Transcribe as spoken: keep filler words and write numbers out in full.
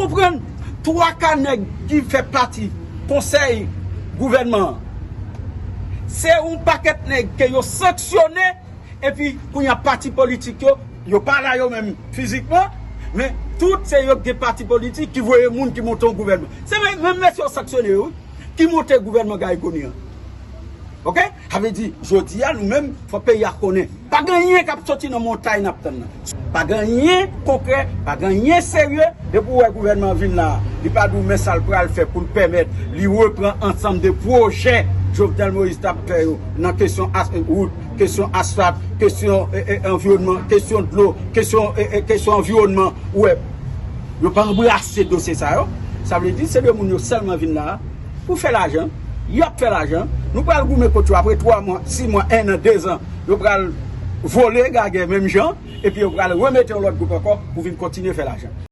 Konprann, twa ka nèg ki fè pati konsèy gouvènman an, se yon pakèt nèg ke yo sanksyone. Epi kounye a pati politik yo, yo pa la yo menm fizikman, men tout se yo ki gen pati politik ki voye moun ki monte yon gouvènman. Se menm, menm mesye yo sanksyone yo wi, ki monte gouvènman Garry Conille an. Oke? Sa vle di, jodi a nou menm, fò peyi a konnen. Pa gen anyen k ap soti nan montay n ap tann nan. Pa gen anyen konkrè, pa gen anyen serye. Depi w wè gouvènman an vin la, li pa di w men sa l pral fè pou l pèmèt li repran ansanm de pwojè Jovenel Moïse t ap fè yo nan kesyon as-, wout, kesyon asfalt, kesyon e, e, anviwònman, kesyon dlo, kesyon e, e, kesyon anviwònman. Ou wè, yo pa anbrase dosye sa yo. Sa vle di se de moun yo sèlman vin la pou fè lajan. Y ap fè lajan. Nou pral goumen kont yo apre twa mwa, sis mwa, en an, dezan. Yo pral vole gagè menm jan, epi yo pral remete yon lòt gwoup ankò pou vin kontinye fè lajan.